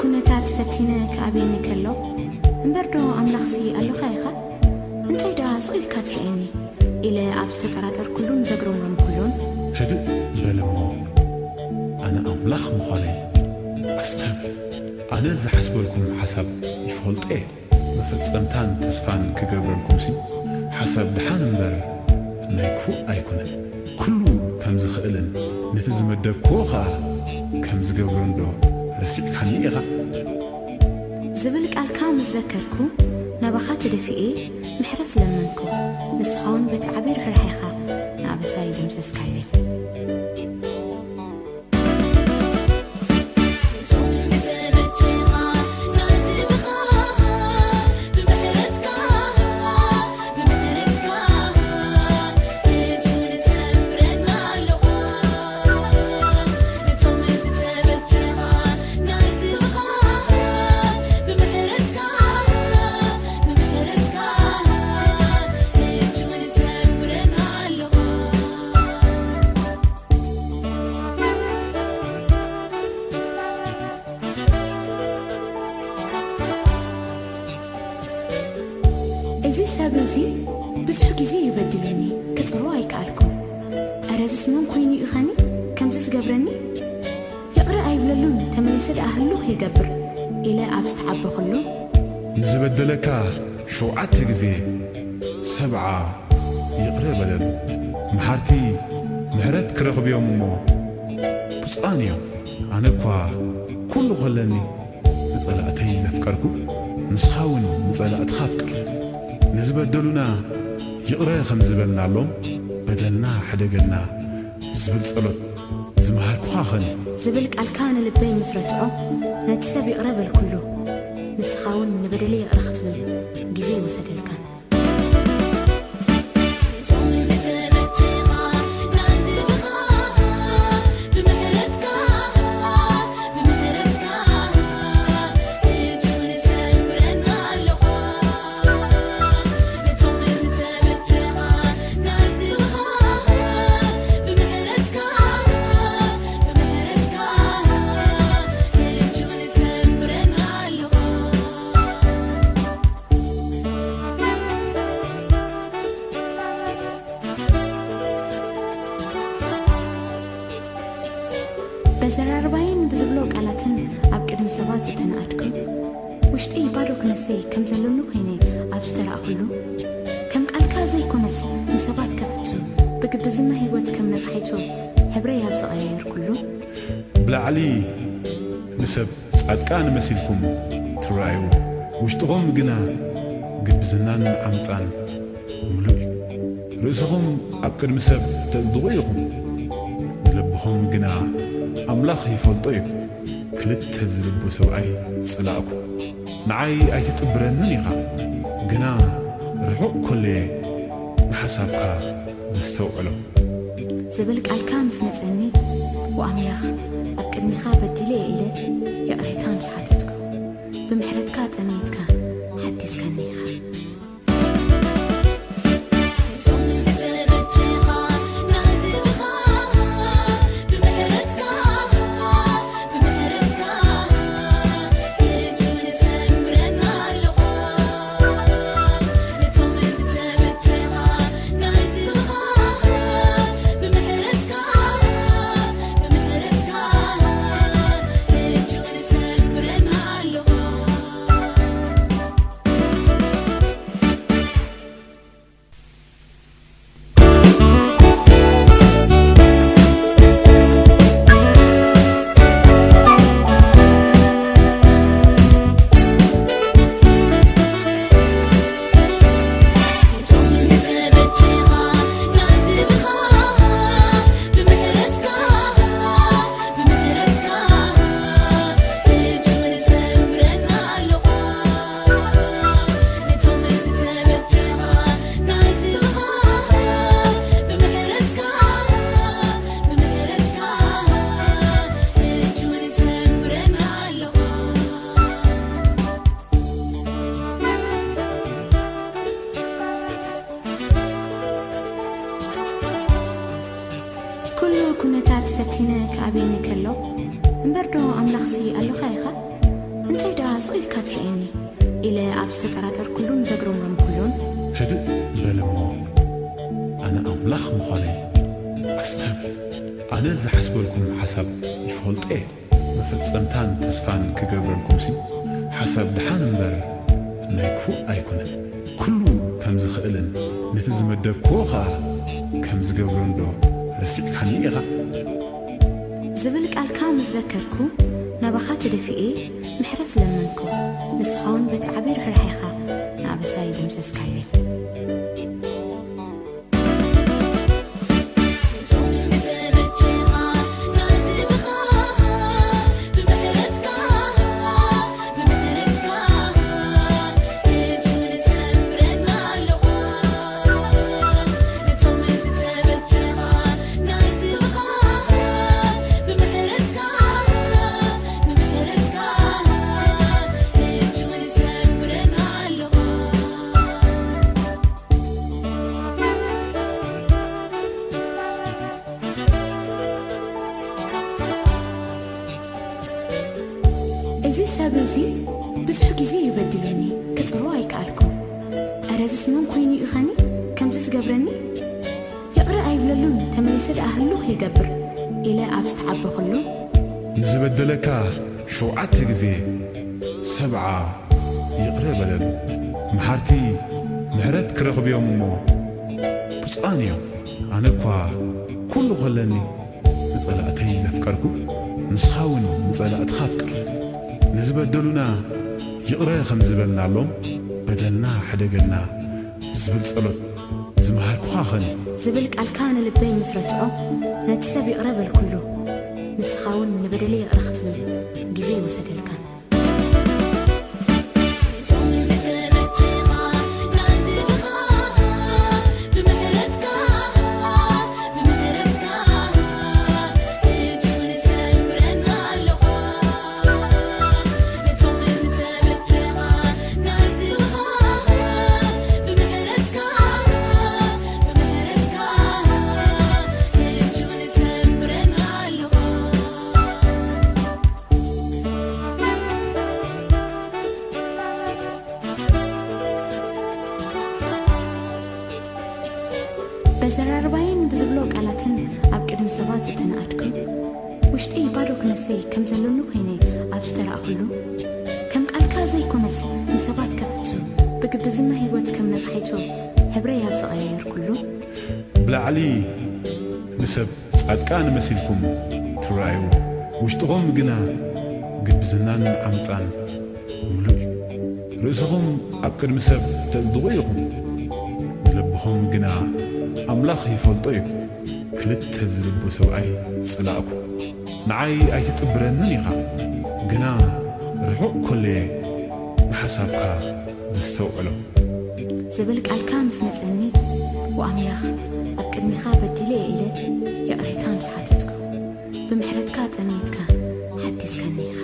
ኩነታት ፈቲነ ክኣብየኒ ከሎ፣ እምበርዶ ኣምላኽሲ ኣሎኻ ኢኻ? እንታይ ደኣ ስቕ ኢልካ ትርእየኒ? ኢለ ኣብ ዝተጠራጠርኩሉን ዘግረሞም ኩሉን። ህድእ በል እሞ፣ ኣነ ኣምላኽ ምዃነይ ኣስተብህል። ኣነ ዝሓስበልኩም ሓሳብ ይፈልጦ እየ። መፈጸምታን ተስፋን ክገብረልኩምሲ፣ ሓሳብ ደሓን እምበር ናይ ክፉእ ኣይኮነን። ኩሉ ከም ዝኽእልን ነቲ ዝመደብክዎ ኸኣ ከም ዝገብሮንዶ ረሲዕካኒ ኢኻ? ዝብል ቃልካ ምስ ዘከርኩ፣ ናባኻ ተደፊኤ ምሕረት ለመንኩ። ንስኻውን በቲ ዓቢ ርሕራሄኻ ንኣበሳይ ደምሰስካለይ። እዚ ሰብ እዚ ብዙሕ ግዜ እዩ በዲሉኒ፣ ክጽሮ ኣይከኣልኩን። እረ፣ እዚስ መን ኮይኑ እዩ ኸኒ ከምዚ ዝገብረኒ? ይቕረ ኣይብለሉን፣ ተመሊሰ ደኣ ህሉኽ ይገብር ኢለ ኣብ ዝተዓበኹሉ። ንዝበደለካ ሸውዓተ ግዜ ሰብዓ ይቕረ በለሉ። መሓርቲ ምሕረት ክረኽቡ እዮም እሞ ብፁዓን እዮም። ኣነ እኳ ኩሉ ኸለኒ ንጸላእተይ ዘፍቀርኩ፣ ንስኻ እውን ንጸላእትኻ ኣፍቅር። ንዝበደሉና ይቕረ ከም ዝበልናሎም፣ በደልና ሕደገልና ዝብል ጸሎት ዝመሃርኩኻ ኸን። ዝብል ቃልካ ንልበይ ምስ ረትዖ፣ ነቲ ሰብ ይቕረ በልኩሉ። ንስኻ እውን ንበደለይ ይቕረ ክትብል ግዜ ኣይወሰደልካን። በዘራርባይን ብዝብሎ ቃላትን ኣብ ቅድሚ ሰባት ዝተናኣድኩ፣ ውሽጠይ ባዶ ክነሰይ ከም ዘሎኒ ኮይነ ኣብ ዝተራእኹሉ፣ ከም ቃልካ ዘይኮነስ ንሰባት ከፍቱ፣ ብግብዝና ህይወት ከም ነፋሒቶ ሕብረይ ኣብ ዝቐያየርኩሉ፣ ብላዕሊ ንሰብ ጻድቃን መሲልኩም ትረኣዩ፣ ውሽጥኹም ግና ግብዝናን ዓመጻን ምሉእ እዩ። ርእስኹም ኣብ ቅድሚ ሰብ ተጽድቑ ኢኹም፣ ንልብኹም ግና ኣምላኽ ይፈልጦ እዩ። ክልተ ዝልቡ ሰብኣይ ጽላእኩ። ንዓይ ኣይትጥብረንን ኢኻ፣ ግና ርሑቕ ኮለየ ንሓሳብካ ዘስተውዕሎ። ዝብል ቃልካ ምስ መጸኒ፣ ወኣምላኽ፣ ኣብ ቅድሚኻ በዲለ እየ ኢለ ይቕሬታ ምስ ሓተትኩ፣ ብምሕረትካ ጠምየትካ ሓዲስካኒ ኢኻ። ኩሉ ኩነታት ፈቲነ ክኣብየኒ ከሎ፣ እምበርዶ ኣምላኽሲ ኣሎኻ ኢኻ? እንታይ ደኣ ስቕ ኢልካ ትርእየኒ? ኢለ ኣብ ዝተጠራጠርኩሉን ዘግረምረምኩሉን። ህድእ በል እሞ፣ ኣነ ኣምላኽ ምዃነይ ኣስተብህል። ኣነ ዝሓስበልኩም ሓሳብ ይፈልጦ እየ። መፈጸምታን ተስፋን ክገብረልኩምሲ፣ ሓሳብ ደሓን እምበር ናይ ክፉእ ኣይኮነን። ኩሉ ከም ዝኽእልን ነቲ ዝመደብክዎ ኸኣ ከም ዝገብሮን ዶ ረሲዕካኒ ኢኻ? ዝብል ቃልካ ምስ ዘከርኩ፣ ናባኻ ተደፊኤ ምሕረት ለመንኩ። ንስኻውን በቲ ዓቢ ርሕራሄኻ ንኣበሳይ ደምሰስካለይ። እዚ ሰብ እዚ ብዙሕ ግዜ እዩ በዲሉኒ፣ ክጽርዎ ኣይከኣልኩን። እረ እዚስ መን ኮይኑ እዩ ኸኒ ከምዚ ዝገብረኒ? ይቕረ ኣይብለሉን፣ ተመሊሰ ደኣ ህሉኽ ይገብር ኢለ ኣብ ዝተዓበኹሉ። ንዝበደለካ ሸውዓተ ግዜ ሰብዓ ይቕረ በለሉ። መሓርቲ ምሕረት ክረኽቡ እዮም እሞ ብፁዓን እዮም። ኣነ እኳ ኩሉ ኸለኒ ንጸላእተይ ዘፍቀርኩ፣ ንስኻ እውን ንጸላእትኻ ኣፍቅር። ንዝበደሉና ይቕረ ከም ዝበልናሎም፣ በደልና ሕደገልና ዝብል ጸሎት ዝመሃርኩኻ ኸን። ዝብል ቃልካ ንልበይ ምስ ረትዖ፣ ነቲ ሰብ ይቕረ በልኩሉ። ንስኻ እውን ንበደለይ ይቕረ ክትብል ግዜ ይወሰደልካን። በዘራርባይን ብዝብሎ ቃላትን ኣብ ቅድሚ ሰባት ዝተነኣድኩ፣ ውሽጠይ ባዶ ክነሰይ ከም ዘሎኒ ኮይነ ኣብ ዝተራእኹሉ፣ ከም ቃልካ ዘይኮነስ ንሰባት ከፍቱ፣ ብግብዝና ህይወት ከም ነፋሒቶ ሕብረይ ኣብ ዝቐያየርኩሉ፣ ብላዕሊ ንሰብ ጻድቃን መሲልኩም ትረኣዩ፣ ውሽጥኹም ግና ግብዝናን ዓመጻን ምሉእ እዩ። ርእስኹም ኣብ ቅድሚ ሰብ ተጽድቑ ኢኹም፣ ልብኹም ግና ኣምላኽ ይፈልጦ እዩ። ክልተ ዝልቡ ሰብኣይ ጽላእኩ። ንዓይ ኣይትጥብረንን ኢኻ፣ ግና ርሑቕ ኮለየ ንሓሳብካ ዘስተውዕሎ። ዝብል ቃልካ ምስ መጸኒ፣ ወኣምላኽ ኣብ ቅድሚኻ በዲለ እየ ኢለ ይቕሬታ ምስ ሓተትኩ፣ ብምሕረትካ ጠምየትካ ሓዲስካኒ ኢኻ።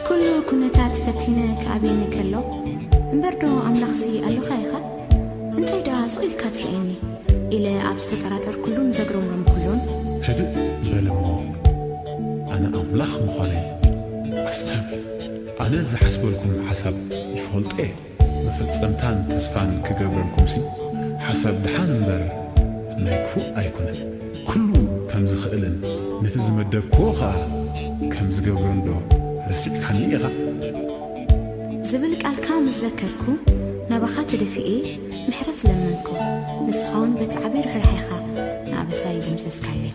ኩሉ ኩነታት ፈቲነ ክኣብየኒ ከሎ፣ እምበር ዶ ኣምላኽሲ ኣሎኻ ኢኻ? እንታይ ደኣ ስቕ ኢልካ ትርእየኒ? ኢለ ኣብ ዝተጠራጠርኩሉን ዘግረምረምኩሉን። ህድእ በል እሞ፣ ኣነ ኣምላኽ ምዃነይ ኣስተብህል። ኣነ ዝሓስበልኩም ሓሳብ ይፈልጦ እየ። መፈጸምታን ተስፋን ክገብረልኩምሲ፣ ሓሳብ ደሓን እምበር ናይ ክፉእ ኣይኮነን። ኩሉ ከም ዝኽእልን ነቲ ዝመደብክዎ ኸኣ ከም ዝገብሮንዶ ረሲዕካኒ ኢኻ? ዝብል ቃልካ ምስ ዘከርኩ፣ ናባኻ ተደፊኤ ምሕረት ለመንኩ። ንስኻ እውን በቲ ዓቢ ርሕራሄኻ ንኣበሳይ ደምሰስካለይ።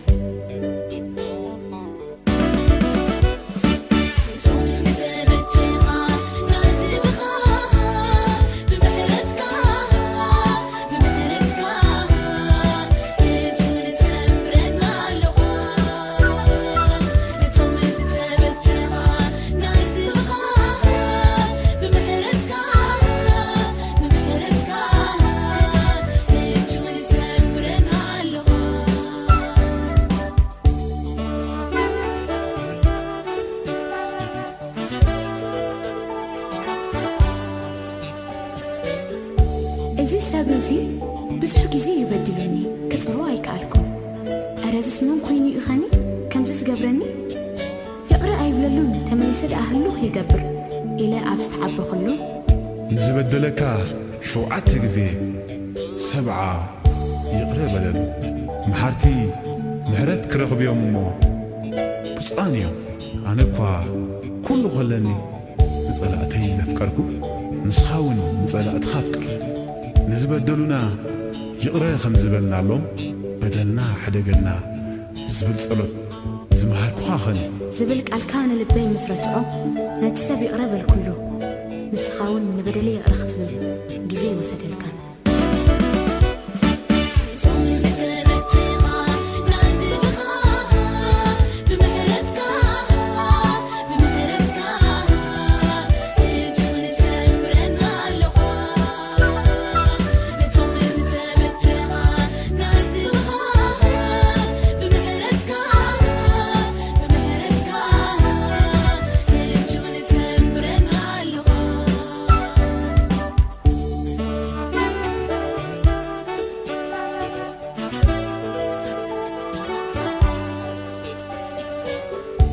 እዚ ሰብ እዚ ብዙሕ ግዜ እዩ በዲሉኒ፣ ክጽልዎ ኣይከኣልኩን። እረ፣ እዚስ መን ኮይኑ እዩ ኸኒ ከምዚ ዝገብረኒ? ይቕረ ኣይብለሉን፣ ተመሊሰ ደኣ ህሉኽ ይገብር ኢለ ኣብ ዝተዓበኹሉ። ንዝበደለካ ሸውዓተ ግዜ ሰብዓ ይቕረ በለሉ። መሓርቲ ምሕረት ክረኽቡ እዮም እሞ ብፁዓን እዮም። ኣነ እኳ ኩሉ ኸለኒ ንጸላእተይ ዘፍቀርኩ፣ ንስኻ እውን ንጸላእትኻ ኣፍቅር። ንዝበደሉና ይቕረ ከም ዝበልናሎም፣ በደልና ሕደገልና ዝብል ጸሎት ዝመሃርኩኻ ኸን። ዝብል ቃልካ ንልበይ ምስ ረትዖ፣ ነቲ ሰብ ይቕረ በልኩሉ። ንስኻ እውን ንበደለይ ይቕረ ክትብል ግዜ ኣይወሰደልካን።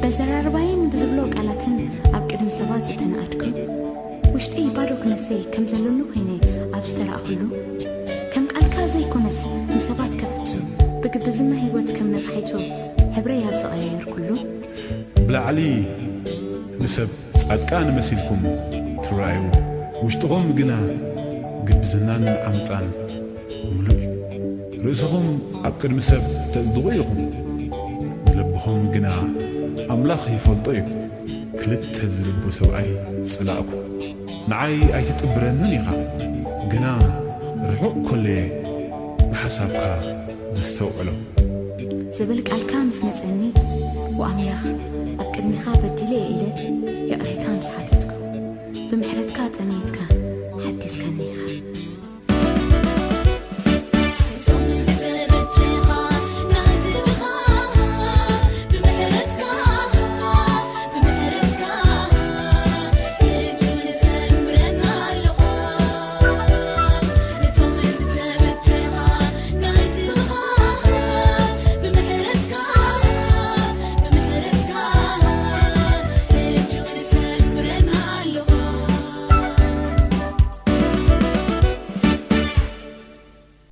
በዘራርባይን ብዝብሎ ቃላትን ኣብ ቅድሚ ሰባት ዝተናኣድኩ፣ ውሽጠይ ባዶ ክነሰይ ከም ዘሎኒ ኮይነ ኣብ ዝተራእኹሉ፣ ከም ቃልካ ዘይኮነስ ንሰባት ከፍቱ፣ ብግብዝና ህይወት ከም ነፋሒቶ ሕብረይ ኣብ ዝቐያየርኩሉ፣ ብላዕሊ ንሰብ ጻድቃን መሲልኩም ትረኣዩ፣ ውሽጥኹም ግና ግብዝናን ዓመጻን ምሉእ እዩ። ርእስኹም ኣብ ቅድሚ ሰብ ተጽድቑ ኢኹም፣ ልብኹም ግና ኣምላኽ ይፈልጦ እዩ። ክልተ ዝልቡ ሰብኣይ ጽላእኩ። ንዓይ ኣይትጥብረንን ኢኻ፣ ግና ርሑቕ ከለየ ንሓሳብካ ነስተውዕሎ። ዝብል ቃልካ ምስ መጸኒ፣ ወኣምላኽ፣ ኣብ ቅድሚኻ በዲለ እየ ኢለ ይቕሬታ ምስ ሓተትኩ፣ ብምሕረትካ ጠምየትካ ሓዲስካኒ ኢኻ።